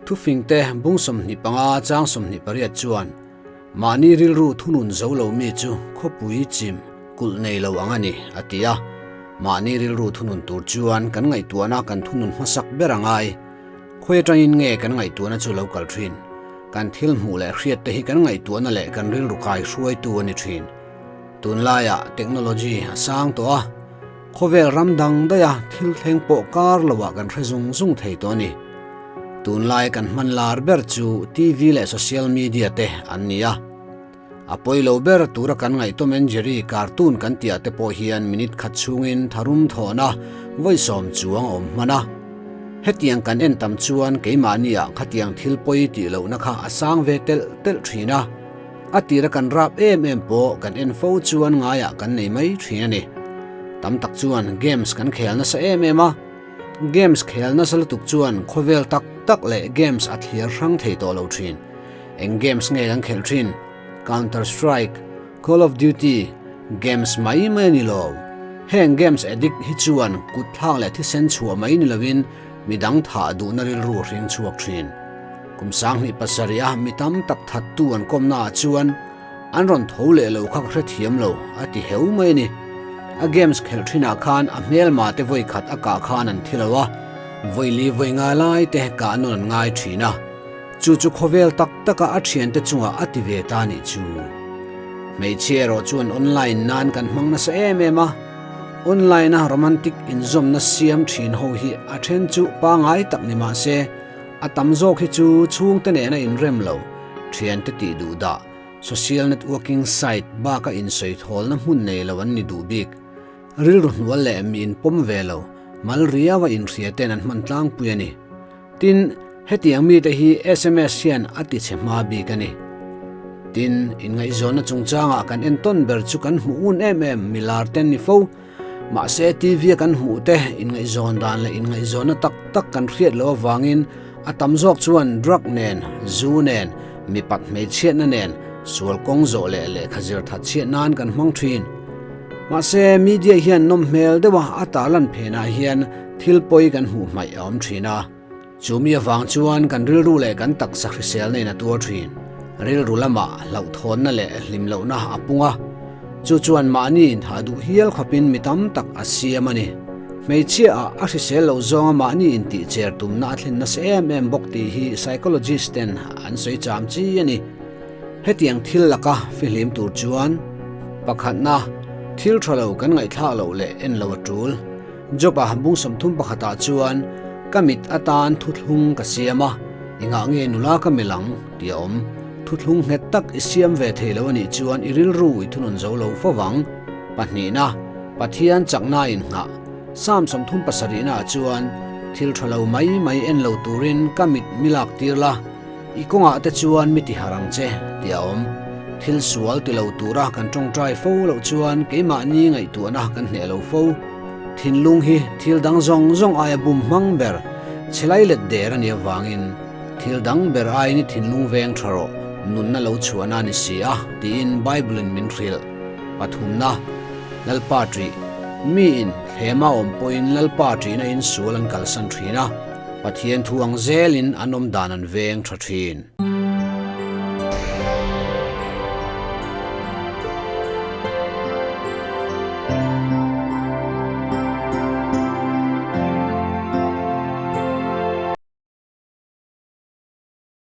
Thufingte bung 25 chang 28 chuan mahni rilru thunun zo lo mi chu khawpui chim kulh nei lo ang a ni, a ti a. Mahni rilru thunun tur chuan kan ngaihtuahna kan thunun hmasak ber a ngai. Khawi atangin nge kan ngaihtuahna chu lo kal thin? Kan thil hmuh leh hriat te hi kan ngaihtuahna leh kan rilru kai hruaitu a ni thin. Tunlaiah technology a sang tawh a, khawvel ram dang daiha thil thleng pawh kar loah kan hre zung zung thei tawh a ni. Tunlai kan hman lar ber chu TV leh social media te an ni a. A pawi lo ber tura kan ngaih Tom and Jerry cartoon kan tihah te pawh hian minute khat chhungin tharum thawhna vawisawm chuang a awm hman a. Hetiang kan en tam chuan keimahniah khatiang thil pawi tih lohna kha a sang ve telh telh thin a. A tira kan rap em em pawh kan en fo chuan ngaiah kan nei mai thin a ni. Tam tak chuan games kan khel nasa em em a, games khel nasa lutuk chuan khawvel tak tak leh games a thlir hrang thei tawh lo thin. Eng games nge kan khelh thin? Counter Strike, Call of Duty, games mai mai a ni lo. Heng games addict hi chuan kut thlak leh thisen chhuah mai ni lovin midang thah duhna rilru hring chhuak thin. Kum 27 a mi tam tak thattu an kawmna ah chuan an rawn tho leh lo kha ka hrethiam lo a ti heu mai a ni. A games khelh thinah khan a hmelma te vawi khat a kah khan an thi lo a, vawi li vawi nga lai te kah nawn an ngai thin a. Chu chu khawvel tak taka a thiante chungah a ti ve ta nih chu. Hmeichhia erawh chuan online nan kan hmang nasa em em a. Online a romantic inzawmna siam thin ho hi a then chu pangai tak ni mah se, a tam zawk hi chu chhungte nena inrem lo, thiante tih duh dah, social networking site baka insawi thawlna hmun nei lo an ni duh bik. Rilru hnual leh mi inpawm ve lo, mal riau a inhria ten an hman tlangpui a ni. Tin, hetiang mite hi sms hian a ti chhe hma bik a ni. Tin, inngaihzawnna chungchangah kan entawn ber chu kan hmuh ngun em em milar ten ni fo. Mahse, TV a kan hmuh te inngaihzawn dan leh inngaihzawnna tak tak kan hriat loh avangin a tam zawk chuan drug nen, zu nen, mipat hmeichhiatna nen, sual kawng zawh leh lehkha zir that chhiat nan kan hmang thin. Mahse, media hian nawm hmel deuha a tarlan phenah hian thil pawi kan hmuh hmaih a awm thin a. Chu mi avang chuan kan rilru leh kan taksa hriselna in a tuar thin. Rilru lamah hlauhthawnna leh hlim lohna a pung a. Chu chuan mahni inthah duh hial khawpin mi tam tak a siam a ni. Hmeichhia ah a hrisel loh zawnga mahni intih cher tumna a thlen nasa em em bawk tih hi psychologist ten an sawi cham chi a ni. Hetiang thil laka fihlim tur chuan pakhatna thil tha lo kan ngaihthlak loh leh en lo a tul. Job-a bung 30 pakhatah chuan ka mit atan thuthlung ka siam a, engah nge nula ka melh ang tih a awm. Thuthlung nghet tak i siam ve thei lo a nih chuan i rilru i thunun zo lo fo vang. Pahnihna, Pathian chakna inngah. Psalm 37 naah chuan thil tha lo mai mai en lo turin ka mit mi lak tir la, I kawngah te chuan mi ti harh ang che, tih a awm. Thil sual ti lo tura kan tawngtai fo loh chuan keimahni ngaihtuahna kan hneh lo fo. Thinlung hi thil dang zawng zawng aia bum hmang ber, chhelai let der a nih avangin thil dang ber aiin i thinlung veng tha rawh, nunna lo chhuahna a ni si a, tiin Bible-in min hrilh. Pathumna, Lalpa ṭih. Miin thlema awm pawhin Lalpa ṭihna in sual an kalsan ṭhin a. Pathian thu ang zelin an awm dan an veng tha thin.